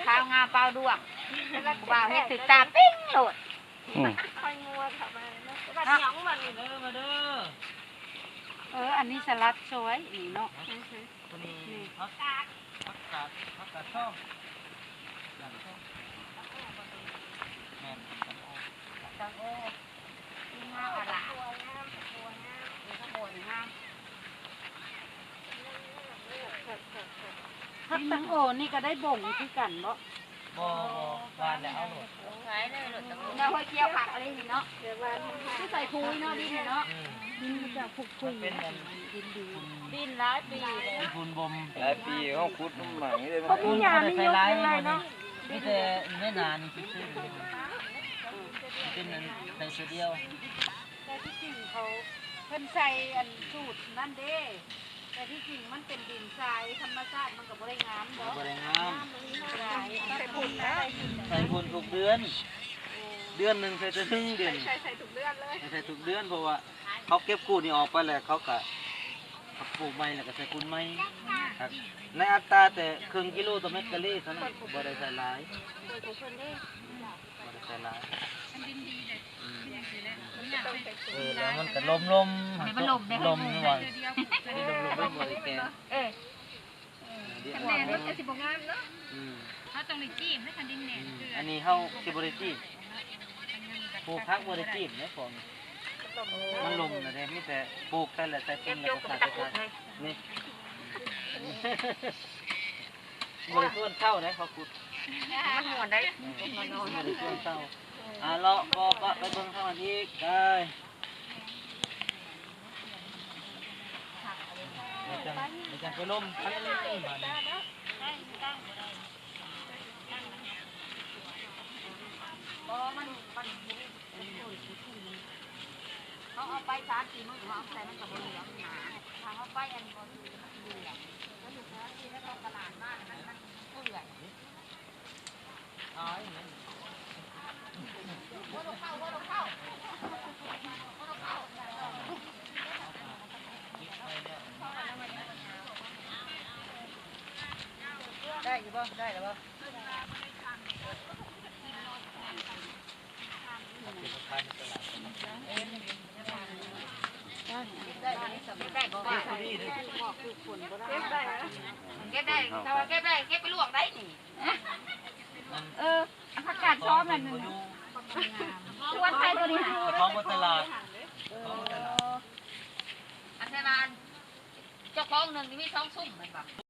ຂາວງາມເປົ່າດວງ ຜູ້ບ່າວເຮັດຖືກຕາເປັ້ງໂລດ. ອືມ ຂ້ອຍງົວເຂົ້າມາເນາະ ບັດຫຍັງບັດນີ້ ເດີມາເດີ. ເອີ ອັນນີ້ສະຫຼັດສວຍນີ້ເນາະ. ອືຮຶ ນີ້ ນີ້ ຜັກກາດ ຜັກກາດ ຜັກກາດຊອງ ແມ່ນ ຕັງໂອ ຕັງໂອ ງາມອະຫຼາມ ງາມ ງາມ. ດິນໂອນນີ້ກໍໄດ້ບົງຄືກັນບໍ່? ບໍ່ ບໍ່ ຫວ່ານແລ້ວເອົາໂລດ ຂາຍເລີຍໂລດ. ແນວຫ້ວຍກ່ຽວຜັກອັນນີ້ເນາະ ຄືໃສ່ປຸ໋ຍເນາະ ດິນນີ້ເນາະ. ອືມ ດິນມັນຈະປຸ໋ຍ ມັນເປັນອັນ ດິນດີ ດິນຫຼາຍປີແລ້ວ ດິນຝຸ່ນບົ່ມ ຫຼາຍປີເຮົາຂຸດມັນໃໝ່ເດ້. ເພາະມີຫຍ້າມີຫຍັງຫຼາຍເນາະ ມີແຕ່ຢູ່ໃນນານີ້ຊື່ໆ ເປັນອັນໃສ່ເທື່ອດຽວ. ແຕ່ທີ່ຈິງເຂົາ ເພິ່ນໃສ່ອັນສູດນັ້ນເດ້ ແຕ່ທີ່ຈິງມັນເປັນດິນຊາຍທຳມະຊາດ ມັນກໍບໍ່ໄດ້ງາມດອກ ບໍ່ໄດ້ງາມ ໃສ່ຝຸ່ນນະ ໃສ່ຝຸ່ນທຸກເດືອນ. ໂອ້ ເດືອນໜຶ່ງໃສ່ເທື່ອໜຶ່ງ ເດືອນ ໃສ່ ໃສ່ທຸກເດືອນເລີຍ ໃສ່ທຸກເດືອນ ເພາະວ່າເຂົາເກັບກູ້ນີ້ອອກໄປແລ້ວ ເຂົາກໍປູກໃໝ່ ແລ້ວກໍໃສ່ຝຸ່ນໃໝ່. ໃນອັດຕາແຕ່ເຄິ່ງກິໂລຕໍ່ແມັດກາເລເທົ່ານັ້ນ ບໍ່ໄດ້ໃສ່ຫຼາຍ ບໍ່ໄດ້ໃສ່ຫຼາຍ. ອືມ ເອີ ແລ້ວມັນກໍລົມໆ ໃຫ້ມັນລົມເດ້ ລົມວ່າ ອັນນີ້ລົມໆ ລົມບໍ່ໄດ້ແກ່ ເອີ ຄັນແດດມັນກໍຊິບໍ່ງາມເນາະ. ອືມ ເຮົາຕ້ອງໄດ້ຈີ້ມເດ້ ຄັນດິນແໜ້ນ. ອືມ ອັນນີ້ເຮົາຊິບໍ່ໄດ້ຈີ້ມ ປູກຜັກບໍ່ໄດ້ຈີ້ມເດ້ພວກນີ້ ມັນລົມນະເດ້ ມີແຕ່ປູກໄປແລ້ວໃສ່ຝຸ່ນແລ້ວກໍໃສ່ໄປ ນີ້ ບໍ່ໄດ້ຊວນເຊົາເດ້ ເຂົາຂຸດ ມັນມ່ວນໄດ໋ ເອີ ບໍ່ໄດ້ຊວນເຊົາ. ອ່າ ເລາະ ກໍ ກໍໄປເບິ່ງທາງນັ້ນອີກ ໄປ ໄປຈັ່ງ ໄປຈັ່ງໄປລົມກັນບາດນີ້. ບໍ່ ມັນ ມັນ ເຮົາເອົາໄປສາມສີ່ມື້ ເຮົາເອົາໃສ່ມັນກໍບໍ່ເຫຼືອນະ ຖ້າເຮົາໄປອັນບໍ່ເຫຼືອນ ແລ້ວຢູ່ແຖວທີ່ໄປຕອກຕະຫຼາດມາ ມັນ ມັນເປື່ອຍ. ໄດ້ຢູ່ບໍ່? ໄດ້ແລ້ວບໍ່? ເກັບໄດ້ ຖ້າວ່າເກັບໄດ້ ເກັບໄປລວກໄດ້ນີ້. ເອີ ຜັກກາດຊອມນັ້ນ ຄວນໃສ່ຕົວນີ້ ຂອງບໍ່ຕະຫຼາດ ຂອງບໍ່ຕະຫຼາດ. ອັນນັ້ນ ເຈົ້າຂອງໜຶ່ງນີ້ມີສອງຊຸມແມ່ນບໍ່?